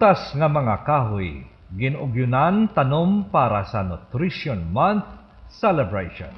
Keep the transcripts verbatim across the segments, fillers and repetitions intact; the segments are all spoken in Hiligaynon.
Prutas nga mga kahoy, gin-ugyunan tanom para sa Nutrition Month celebration.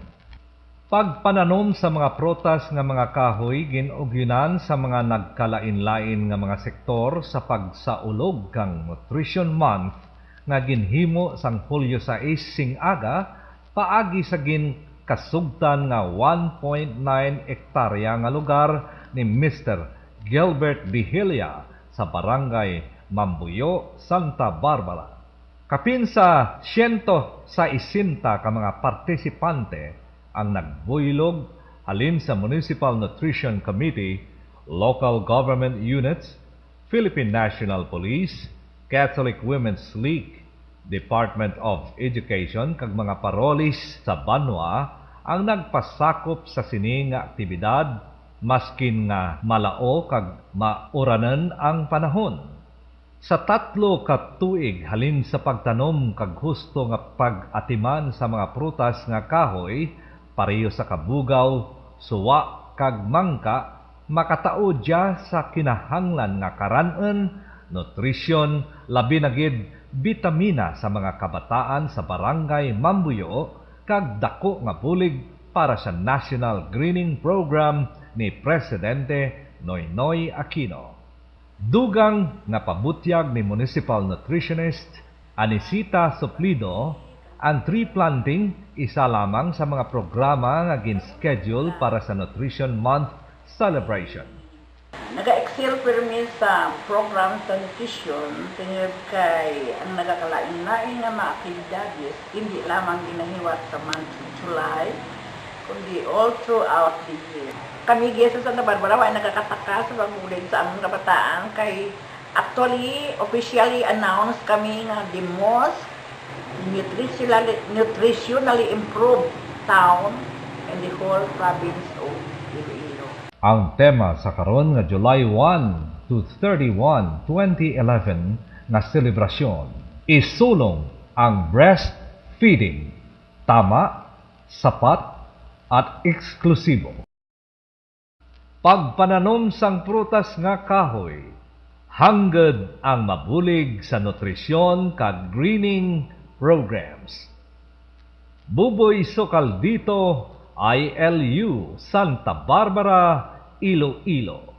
Pagpananom sa mga prutas nga mga kahoy gin-ugyunan sa mga nagkalain-lain nga mga sektor sa pagsaulog kang Nutrition Month nga ginhimo sang Hulyo sais sing aga paagi sa ginkasugtan nga one point nine ektarya nga lugar ni Mister Gilbert Dihilla sa Barangay Mambuyo, Santa Barbara. Kapin sa siyento sesenta ka mga partisipante ang nagbuylog halin sa Municipal Nutrition Committee, local government units, Philippine National Police, Catholic Women's League, Department of Education, kag mga parolis sa banwa ang nagpasakop sa sini nga aktibidad, maskin nga malao kag mauranan ang panahon. Sa tatlo ka tuig halin sa pagtanom kag husto nga pag-atiman sa mga prutas nga kahoy, pareho sa kabugaw, suwa, kag mangka, makataod sia sa kinahanglan nga karan-on, nutrisyon, labi na gid bitamina sa mga kabataan sa Barangay Mambuyo kag dako nga bulig para sa National Greening Program ni Presidente Noynoy Aquino. Dugang nga pabutyag ni Municipal Nutritionist Anisita Suplido, ang tree planting isa lamang sa mga programa nga gin-schedule para sa Nutrition Month celebration. Naga-excel pirmi sa program sa nutrition tungod kay ang nagakalain-lain nga mga aktibidades hindi lamang ginahiwat sa month of July, kundi all throughout the year. Kami diri sa Santa Barbara, wa nakakataka sa pagbulig sa among kabataan kay actually, officially announced kami nga the most nutritionally, nutritionally improved town in the whole province of Iloilo. Ang tema sa karon nga July one to thirty-one, twenty eleven nga selebrasyon, isulong ang breastfeeding, tama, sapat, at eksklusibo. Pagpananom sang prutas nga kahoy, hangod ang mabulig sa nutrisyon kag greening programs. Buboy Sukaldito, I L U, Santa Barbara, Iloilo.